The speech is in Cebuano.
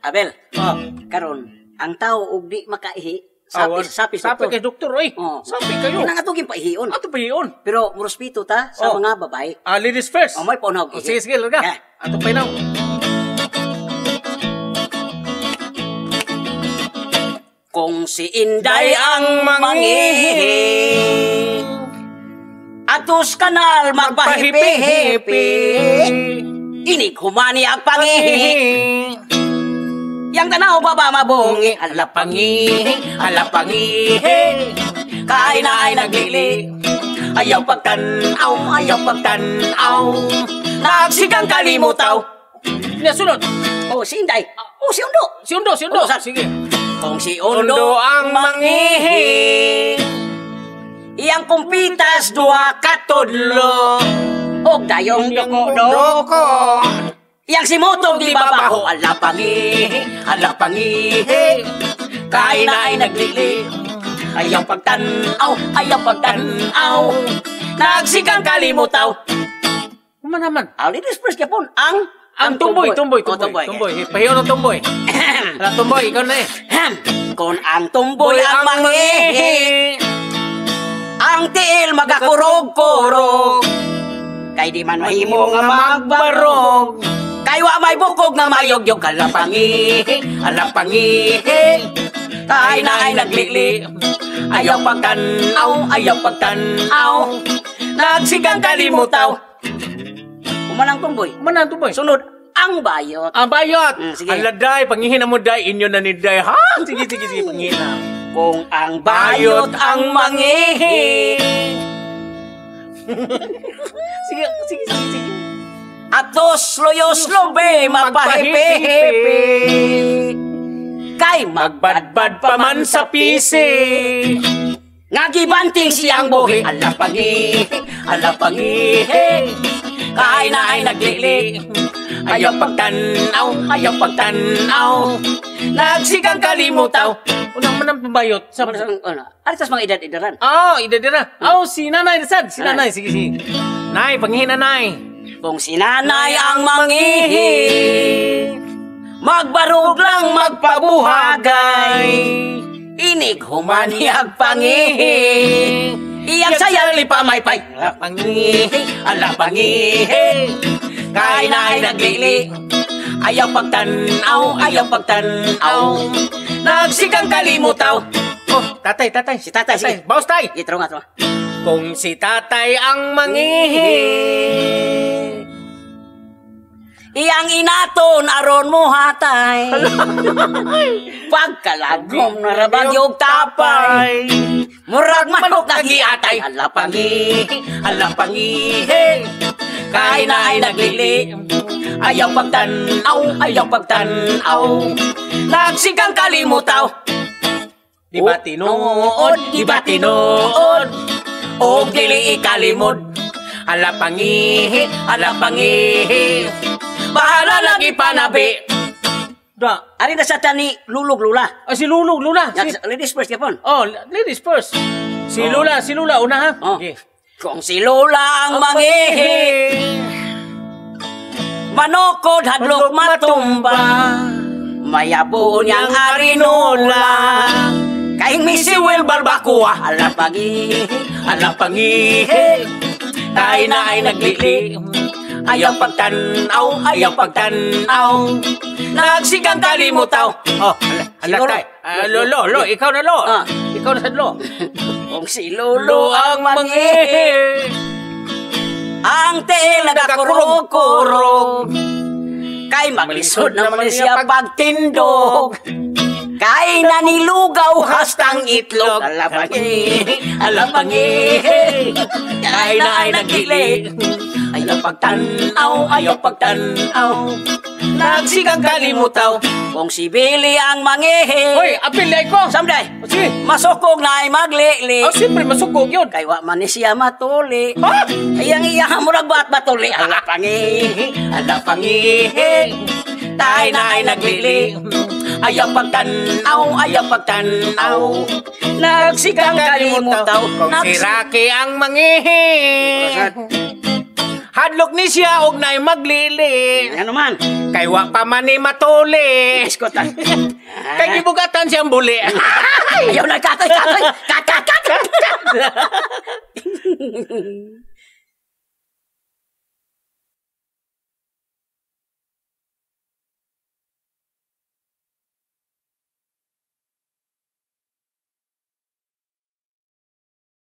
Abel, Ah. karon ang tao og di makaihi, sapi, sapi, Sapi kay doktor, oy. Oh. Sapi kayo. Kanang atong paihion. Ato pa yun. Pero murespeto ta sa mga babae. Ah, ladies first. Oh, may paunahog Oh, ihi. sige, sige, larga. Yeah. Ato pa inaw. Kung si Inday ang mangihi, atos kanal magpahipi-hipi. Inig humani ang pangihi, yang tanaw baba mabungi. Ala pangihi, ala pangihi. Kain na ay naglili, ayaw pagtanaw, ayaw pagtanaw. Nagsigang kalimutaw. Niya, sunod. Oh, si Inday. Oh, si Undo. Si Undo, si Undo. Oh, Sige. Kung si Undo Undo ang mangihi. Iyang kumpitas duha katudlo. Og dayong doko-doko. Doko. Iyang si Motog di babaho. Ala pangihi, ala pangihi. Kain na ay naglili. Ayaw pagtanaw, ayaw pagtanaw. Nagsigang kalimutaw. Uma naman. Ladies first yapon ang Ang tumboy, tumboy, Oh, tumboy. Tumboy. Pahiyon ang tumboy. Ala, tumboy, ikaw na eh. Kung ang tumboy ang mangihi, ang tiil magakurog-kurog. Kay di man mahimo nga magbarog. Kay wa may bukog nga mayogyog. Alapangihi, alapangihi. Kay na ay naglili. Ayaw pagtanaw, ayaw pagtanaw. Nagsigang kalimutaw. Kumanang tumboy. Uma na ang tumboy. Sunod, ang bayot. Ang bayot. Sige. Ala, day, pangihin na mo, day. Inyo na ni day. Ha? Sige, sige, sige, pangihin na. Kung ang bayot ang mangihi, Sige, sige, sige, sige. Atos loyos lobe magpahipi-hipi. Kay Magbadbad pa man sa pisi. Nga gibanting siyang buhi. Alapangihi, alapangihi. Kay na ay naglili. Ayaw pagtanaw, ayaw pagtanaw. Nagsigang kalimutaw. Unang man ang bayot. Sa Ano, ano tas mga edad-edaran? Oh, idadira. Oh, si nanay sad. Si nanay, sige, sige. Nay, pangihin na, nay. Kung si nanay ang mangihi, magbarog lang magpabuhagay. Inig humani ang pangihi, iyang sayang lipamaypay. Alapangihi, alapangihi. Kay na ay naglili. Ayaw pagtanaw, ayaw pagtanaw. Nagsigang kalimutaw. Oh, tatay, tatay. Si tatay, sige. Bawas, tay. Ito nga, ito. Kung si tatay ang mangihi, Iyang inaton aron mo hatay. Pagkalagom na rabagyog tapay. Murag manok na giatay. Alapangihi, alapangihi. Kay na ay naglili. Ayaw pagtanaw, ayaw pagtanaw. Nagsigang kalimutaw. Di ba tinuod, di ba tinuod? Og dili ikalimod. Alapangihi, alapangihi. Bahala lagi panabi. Da. Ari na sa tani lulog lula. Ah, si Lulu, Lula. Si, Ladies first yapon. oh, ladies first. Si Lula, si Lula, una ha. Oh. Okay. Kung si Lola ang mangihi, manokod hadlok matumba. Mayabo niyang arinola. Kaing misiwil barbacoa. Alapangihi, alapangihi. Kay na ay naglili. Ayaw pagtanaw, ayaw pagtanaw. Nagsigang kalimutaw. Oh, ala, ala, Si Lolo. tay. Ah, lolo, lo, ikaw na lo. Ah. Ikaw na sa lo. Kung si Lolo ang mangihi, ang tiil nagakurog-kurog. Kay maglisod naman siya pagtindog. Kay nanilugaw hastang itlog. Alapangihi, alapangihi. Kay na ay nagili. Ayaw pagtanaw, ayaw pagtanaw. Nagsigang kalimutaw. Kung si Billy ang mangihi. Hoy, apil ay ko. Samday, Oh, sige. masukog na ay maglili. Oh, siyempre, masukog yun. Kay wa man ni siya matuli. Ha? Ayang iya murag ba't matuli. Alapangihi, alapangihi. Tay na ay naglili. Ayaw pagtanaw, ayaw pagtanaw. Nagsigang kalimutaw. Kung si Rocky ang mangihi. Hadlok Mahadlok ni siya og naay maglili. Ano man? Kay wa pa man ni matuli. Iskot ah. Kay gibugatan siyang buli. Ayaw na, katoy, katoy. Kat, kat, kat.